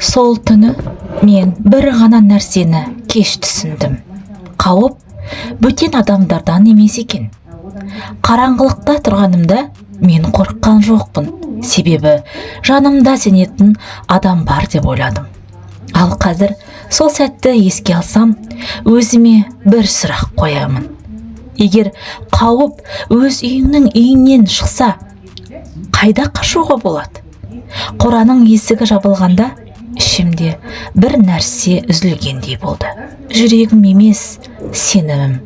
Сол түні мен бір ғана нәрсені кеш түсіндім: қауіп бөтен адамдардан емес екен. Қараңғылықта тұрғанымда мен қорыққан жоқпын, себебі жанымда сенетін адам бар деп ойладым. Ал қазір сол сәтті еске алсам, өзіме бір сұрақ қоямын: егер қауіп өз үйіңнің үйіңнен шықса, қайда қашуға болады? Қораның есігі жабылғанда, ішімде бір нәрсе үзілгендей болды. Жүрегім емес, сенімім.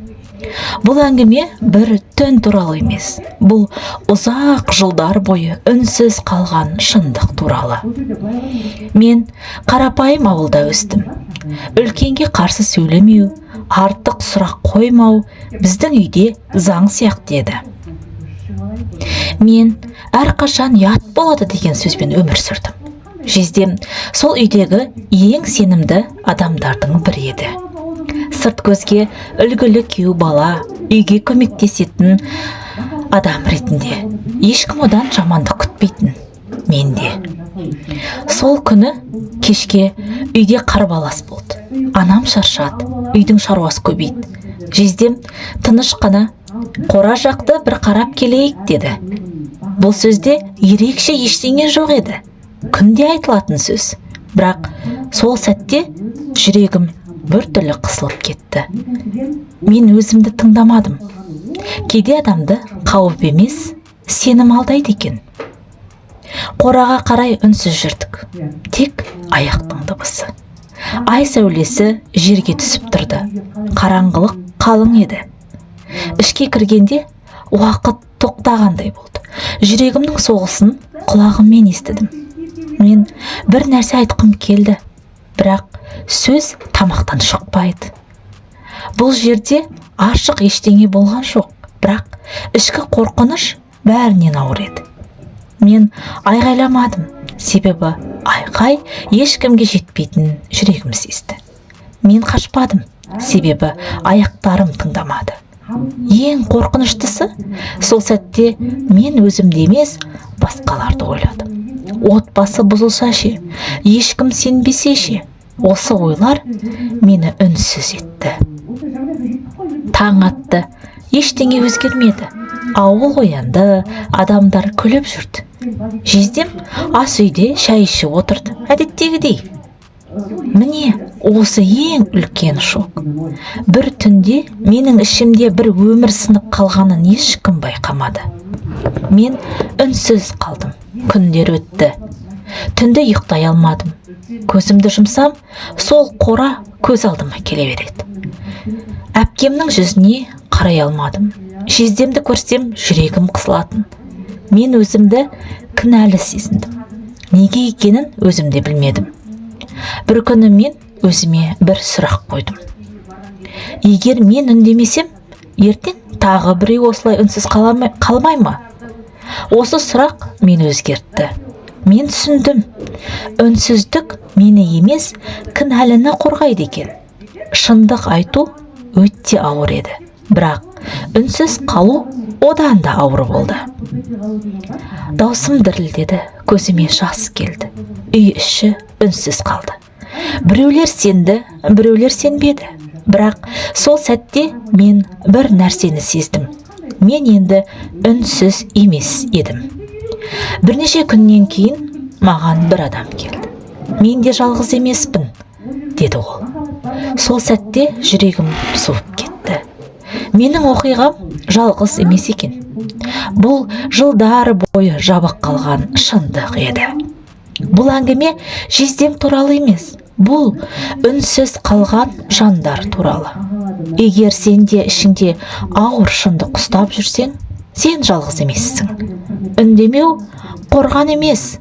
Бұл әңгіме бір түн туралы емес, бұл ұзақ жылдар бойы үнсіз қалған шындық туралы. Мен қарапайым ауылда өстім. Үлкенге қарсы сөйлемеу, артық сұрақ қоймау біздің үйде заң сияқты еді. Мен әрқашан «ұят болады» деген сөзбен өмір сүрдім. Жездем сол үйдегі ең сенімді адамдардың бірі еді. Сырт көзге үлгілі күйеу бала, үйге көмектесетін адам ретінде ешкім одан жамандық күтпейтін. Мен де сол күні кешке үйде қарбалас болды. Анам шаршады, үйдің шаруасы көбейді. Жездем тыныш қана: «Қора жақты бір қарап келейік», – деді. Бұл сөзде ерекше ештеңе жоқ еді, күнде айтылатын сөз. Бірақ сол сәтте жүрегім біртүрлі қысылып кетті. Мен өзімді тыңдамадым. Кейде адамды қауіп емес, сенім алдайды екен. Қораға қарай үнсіз жүрдік, тек аяқтың дыбысы. Ай сәулесі жерге түсіп тұрды, қараңғылық қалың еді. Ішке кіргенде уақыт тоқтағандай болды. Жүрегімнің соғысын құлағыммен естідім. Мен бір нәрсе айтқым келді, бірақ сөз тамақтан шықпайды. Бұл жерде ашық ештеңе болған жоқ, бірақ ішкі қорқыныш бәрінен ауыр еді. Мен айғайламадым, себебі айқай ешкімге жетпейтінін жүрегім сезді. Мен қашпадым, себебі аяқтарым тыңдамады. Ең қорқыныштысы, сол сәтте мен өзімді емес, басқаларды ойладым. Отбасы бұзылса ше? Ешкім сенбесе ше? Осы ойлар мені үнсіз етті. Таң атты, ештеңе өзгермеді. Ауыл оянды, адамдар күліп жүрді. Жездем ас үйде шай ішіп отырды, әдеттегідей. Міне, осы ең үлкен шок. Бір түнде менің ішімде бір өмір сынып қалғанын ешкім байқамады. Мен үнсіз қалдым. Күндер өтті. Түнде ұйықтай алмадым. Көзімді жұмсам, сол қора көз алдыма келе береді. Әпкемнің жүзіне қарай алмадым. Жездемді көрсем, жүрегім қысылатын. Мен өзімді кінәлі сезіндім. Неге екенін өзім де білмедім. Бір күні мен өзіме бір сұрақ қойдым: егер мен үндемесем, ертең тағы біреу осылай үнсіз қалмай ма? Осы сұрақ мені өзгертті. Мен түсіндім: үнсіздік мені емес, кінәліні қорғайды екен. Шындық айту өте ауыр еді, бірақ үнсіз қалу одан да ауыр болды. Даусым дірілдеді, көзіме жас келді. Үй іші үнсіз қалды. Біреулер сенді, біреулер сенбеді. Бірақ сол сәтте мен бір нәрсені сездім: мен енді үнсіз емес едім. Бірнеше күннен кейін маған бір адам келді. «Мен де жалғыз емеспін», – деді ол. Сол сәтте жүрегім суып кетті. Менің оқиғам жалғыз емес екен. Бұл жылдар бойы жабық қалған шындық еді. Бұл әңгіме жездем туралы емес, бұл үнсіз қалған жандар туралы. Егер сен де ішіңде ауыр шындық ұстап жүрсең, сен жалғыз емессің. Үндемеу қорған емес.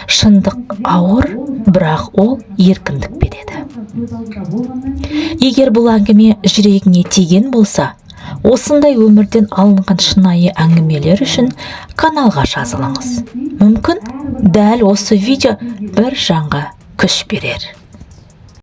Шындық ауыр, бірақ ол еркіндік береді. Егер бұл әңгіме жүрегіңе тиген болса, осындай өмірден алынған шынайы әңгімелер үшін каналға жазылыңыз. Мүмкін, дәл осы видео бір жанға күш берер.